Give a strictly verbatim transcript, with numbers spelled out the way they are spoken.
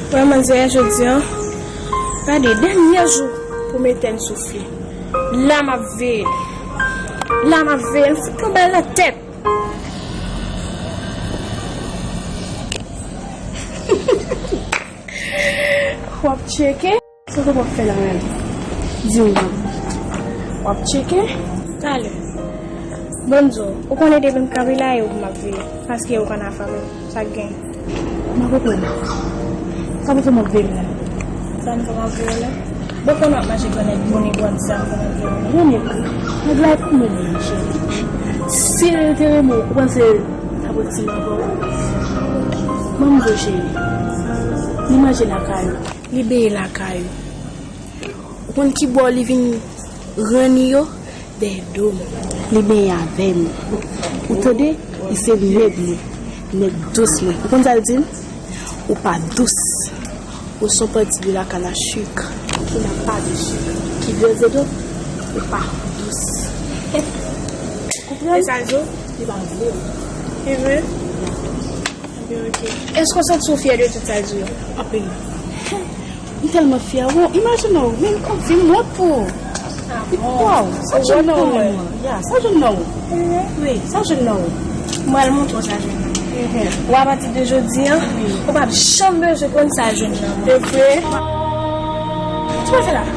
Wè manzè a jodi an, gade, dènye jou pou m etèn souf li. La m ap veye l. La m ap veye l, m fout yon bal nan tèt. W ap tcheke? Sa w ap fè la menm? Di m non. W ap tcheke? Talè. Bon, di w, ou konnen depi m kanpe la, e ou m ap veye. Paske ou konn afè m. Sa k gen? M pa konprann. Sa pou fè m ap veye la? Sa m fè m ap veye la? Bon, konnen w ap mache grann nèg, bon nèg, w ap di sa m fè m ap veye la. Bon nèg, nèg la e pou mwen li ye, cheri. Si l te renmen w, ou panse l t ap ret ti nan kò w? Ban m di w, cheri. Li manje lakay ou. Li beye lakay ou. Ou konn ki bò li vin ranni yo? Dèyè do m. Li benyen avè m. Ou tande? Li se nèg mwen. Nèg dous mwen. Ou konn sa l di m? Ou pa dous. Ou se yon pati de la canne à sucre qui n'a pas de sucre, qui veut dire ou pa dous. Ou konprann? E sa l di w? Li pa vle w. E vre? Ebyen, ok. Èske w santi w fyè de tout sa l di w yo? Anpil. M tèlman fyè, wo, imajine w, menm kòm fi m wont pou ou. Ah bon? Wow, sa jwenn nan ou menm? Ya, sa jwenn nan ou? Wi, sa jwenn nan ou? Mwen al montre w sa jwenn nan. Mhm. Ou, apati de jodi an, ou p ap janm bezwen konn sa jwenn nan mwen. E vre? Sa w fè la?